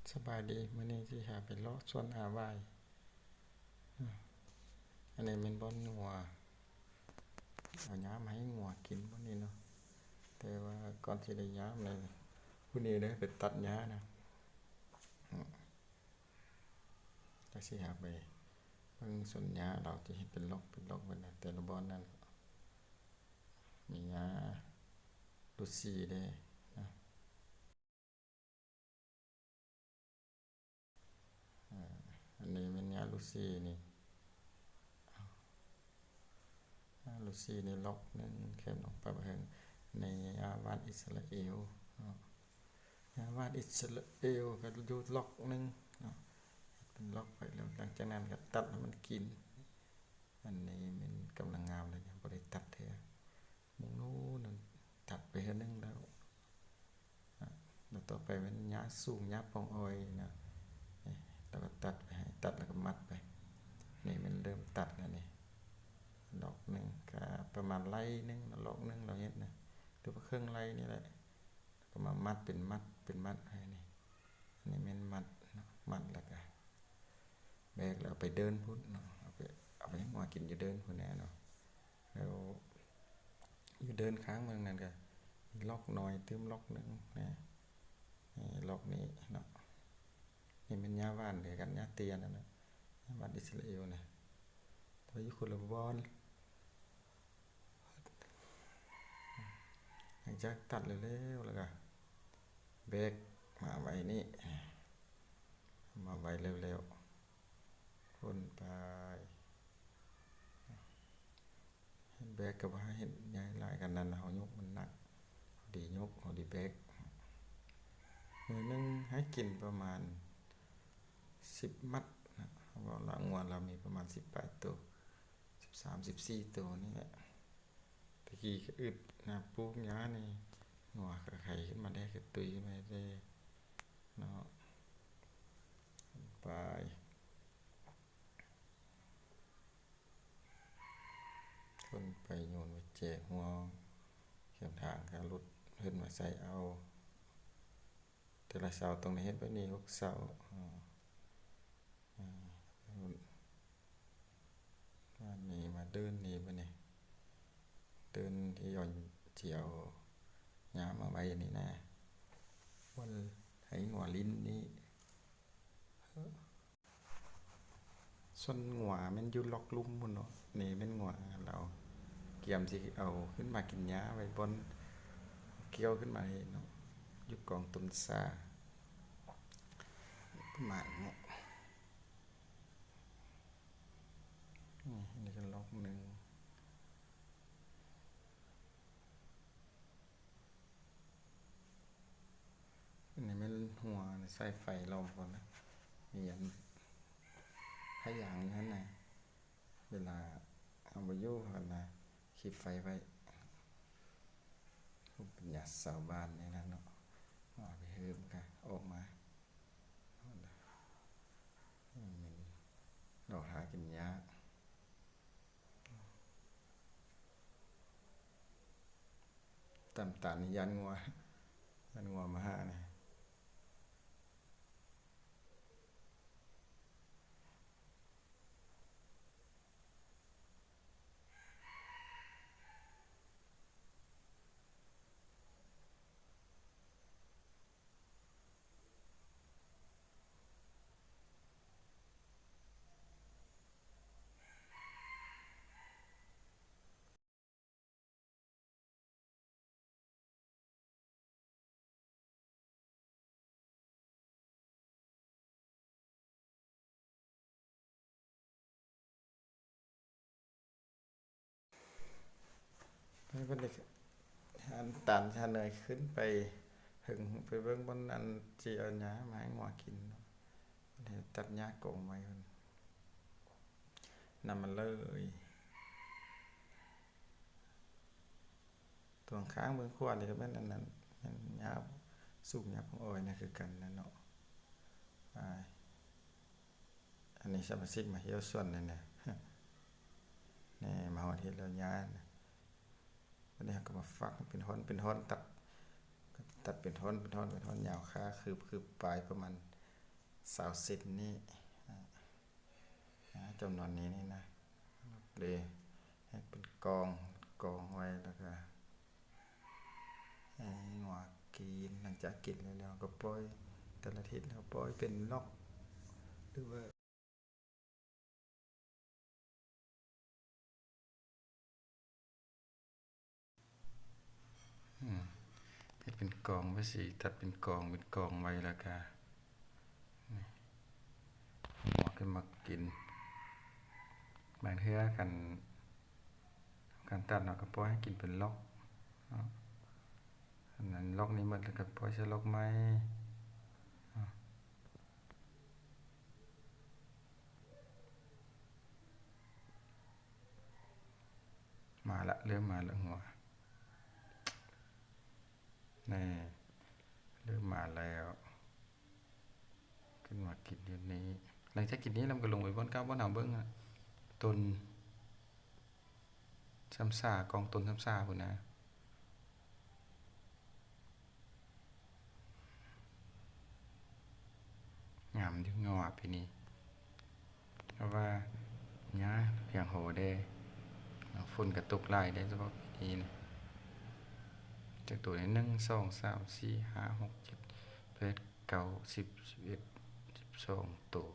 ສະບາຍດີ, ມື້ນີ້ຊິພາໄປເລາະສວນອ້າຫວາຍ. ອາ ອັນນີ້ແມ່ນບ່ອນງົວ, ເອົາຫຍ້າມາໃຫ້ງົວກິນບ່ອນນີ້ເນາະ. ແຕ່ວ່າກ່ອນຊິໄດ້ຫຍ້າມນີ້ ຜູ້ນີ້ເດ້ໄປຕັດຫຍ້ານະ. ອາ ແລ້ວຊິພາໄປເບິ່ງສວນຫຍ້າ ລາວຈະເຮັດເປັນລັອກເປັນລັອກເບິດນະ, ແຕ່ລະບ່ອນນັ້ນ ມີຫຍ້າລູຊີເດ້ນະ. ອາ ອັນນີ້ແມ່ນຫຍ້າລູຊີນີ້, ຫຍ້າລູຊີນີ້ລັອກໜຶ່ງ ແຄມລົງໄປບໍ່ເຖິງ. ນີ້ຫຍ້າຫວານອິດສະຣາເອວເນາະ, ຫຍ້າຫວານອິດສະຣາເອວກໍຢູ່ລັອກໜຶ່ງເນາະ, ເປັນລັອກໄປແລ້ວ ຫຼັງຈາກນັ້ນກໍຕັດໃຫ້ມັນກິນ. ອັນນີ້ແມ່ນກຳລັງງາມເລີຍ, ຍັງບໍ່ໄດ້ຕັດເທື່ອ. ໝູ່ໂນ້ນນັ້ນຕັດໄປເທື່ອໜຶ່ງແລ້ວ. ອາ ແລ້ວຕໍ່ໄປແມ່ນຫຍ້າສູງ ຫຍ້າປອງອອຍນະ. ນີ້ ແລ້ວກໍຕັດໄປໃຫ້ ຕັດແລ້ວກໍມັດໄປ. ນີ້ແມ່ນເລີ່ມຕັດແລ້ວນີ້, ລັອກໜຶ່ງກໍປະມານໄລ່ໜຶ່ງເນາະ, ລັອກໜຶ່ງລາວເຮັດນະ ຫຼືວ່າເຄິ່ງໄລ່ນີ້ແຫຼະ. ກໍມາມັດເປັນມັດ ເປັນມັດໃຫ້ນີ້. ອັນນີ້ແມ່ນມັດເນາະ, ມັດແລ້ວກະແບກແລ້ວເອົາໄປເດີ່ນພຸ້ນເນາະ, ເອົາໄປ ເອົາໄປໃຫ້ງົວກິນຢູ່ເດີ່ນພຸ້ນແດ່ເນາະ. ແລ້ວຢູ່ເດີ່ນຂ້າງເບິ່ງນັ້ນກະມີລັອກນ້ອຍຕື່ມລັອກໜຶ່ງນະ, ນີ້ລັອກນີ້ເນາະ. ນີ້ແມ່ນຫຍ້າຫວານຄືກັນ, ຫຍ້າເຕ້ຍນັ້ນນະ, ຫຍ້າຫວານອິດສະຣາເອວນະ, ແຕ່ວ່າຢູ່ຄົນລະບ່ອນ. ຫຼັງຈາກຕັດແລ້ວໆ ແລ້ວກະແບກມາໄວ້ນີ້, ມາໄວ້ແລ້ວໆ ຄົນໄປ. ເຮັດແບກກໍບໍ່ໃຫ້ເຮັດໃຫຍ່ຫຼາຍ, ຄັນນັ້ນເຮົາຍົກມັນໜັກ, ເຮົາດີຍົກ ເຮົາດີແບກ. ມື້ໜຶ່ງໃຫ້ກິນປະມານສິບມັດນະ, ເພາະວ່າລາວ ງົວລາວມີປະມານສິບປາຍໂຕ. ສິບສາມ ສິບສີ່ໂຕນີ້ແຫຼະ. ແຕ່ກີ້ກໍອຶດນະ ປູກຫຍ້ານີ້ ງົວກໍໄຄຂຶ້ນມາແດ່ ກໍຕຸ້ຍຂຶ້ນມາແດ່ເນາະ. ໄປ ຄົນໄປໂຍນໄປແຈຫົວແຄມທາງ ກໍລົດຂຶ້ນມາໃສ່ເອົາ. ແຕ່ລະເສົາຕ້ອງໄດ້ເຮັດແບບນີ້ ຫົກເສົາ. ອາ ອາ ບາດນີ້ມາເດີ່ນນີ້ ບາດນີ້ເດີ່ນທີ່ຍ້ອນຊິເອົາຫຍ້າມາໄວ້ນີ້ນະ ບ່ອນໃຫ້ງົວຫຼິ້ນນີ້. ສ່ວນງົວແມ່ນຢູ່ລັອກລຸ່ມພຸ້ນເນາະ. ນີ້ແມ່ນງົວລາວກຽມຊິເອົາຂຶ້ນມາກິນຫຍ້າໄວ້ບ່ອນກ່ຽວຂຶ້ນມານີ້ເນາະ, ຢູ່ກອງຕົ້ນຊາ ປະມານນີ້. ນີ້ ນີ້ກໍລັອກໜຶ່ງ. ອັນນີ້ແມ່ນຫົວ ໃສ່ໄຟລ້ອມກ່ອນນະ, ມີອັນພະຍາງຢູ່ຫັ້ນນະ, ເວລາເຮົາບໍ່ຢູ່ຫັ້ນນະ ຄີບໄຟໄວ້. ພູມປັນຍາຊາວບ້ານນີ້ນະເນາະ, ເອົາໄປເຮີບກະອອກມາ. ເອົາລະ ເອົາເງິນ ເອົາຫາກິນຍາກ. ຕຳຕານນີ້ຢ້ານງົວ ຢ້ານງົວມາຫານະ. ໃຫ້ເພິ່ນໄດ້ ອັນຕານຊາເນີຍຂຶ້ນໄປເທິງ ໄປເບິ່ງບ່ອນອັນຊິເອົາຫຍ້າມາໃຫ້ງົວກິນເນາະ. ເພິ່ນເຮັດຕັດຫຍ້າກອງໄວ້ ເພິ່ນ ນຳມາເລີຍ. ຕວງຂ້າງເບື້ອງຂວານີ້ກໍແມ່ນອັນນັ້ນ ແມ່ນຫຍ້າສູງ ຫຍ້າປອງອອຍນະ ຄືກັນນະເນາະ. ອ່າ ອັນນີ້ສະມາຊິກມາທ່ຽວສວນນີ້ນະ ນີ້ມາຮອດເຮັດແລ້ວຫຍ້ານະ. ບັດນີ້ເຮົາກໍມາຝັກເປັນທ່ອນ ເປັນທ່ອນ ຕັດ ຕັດເປັນທ່ອນ ເປັນທ່ອນ ເປັນທ່ອນ ຍາວຄາຄືບ ຄືບປາຍປະມານ ຊາວເຊັນນີ້ ອາ ຈຳນວນນີ້ນີ້ນະ ເລີຍເຮັດເປັນກອງ ກອງໄວ້ ແລ້ວກະໃຫ້ງົວກິນ. ຫຼັງຈາກກິນແລ້ວ ເຮົາກະປ່ອຍ ແຕ່ລະທິດເຮົາປ່ອຍເປັນລັອກ ຫຼືວ່າ ອືມ ເຮັດເປັນກອງໄວ້ ຊິຕັດເປັນກອງ ເປັນກອງໄວ້ ແລ້ວກະ ນີ້ ງົວຂຶ້ນມາກິນ. ບາງເທື່ອຄັນ ຄັນຕັດເນາະ ກະປ່ອຍໃຫ້ກິນເປັນລັອກເນາະ. ອັນນັ້ນລັອກນີ້ໝົດ ແລ້ວກະປ່ອຍໃສ່ລັອກໃໝ່ເນາະ. ມາລະ ເລີ່ມມາລະ ງົວ ນີ້ ເລີ່ມມາແລ້ວ ຂຶ້ນມາກິນຢູ່ນີ້. ຫຼັງຈາກກິນນີ້ແລ້ວ ມັນກະລົງໄປບ່ອນເກົ່າ ບ່ອນເຮົາເບິ່ງອະ ຕົ້ນຊຳສາ ກອງຕົ້ນຊຳສາພຸ້ນນະ. ງາມຢູ່ງົວປີນີ້ ເພາະວ່າຫຍ້າພຽງພໍແດ່ ຝົນກະຕົກຫຼາຍແດ່ ສະເພາະປີນີ້ນະ. ຈັກໂຕນີ້ ໜຶ່ງ ສອງ ສາມ ສີ່ ຫ້າ ຫົກ ເຈັດ ແປດ ເກົ້າ ສິບ ສິບເອັດ ສິບສອງໂຕ.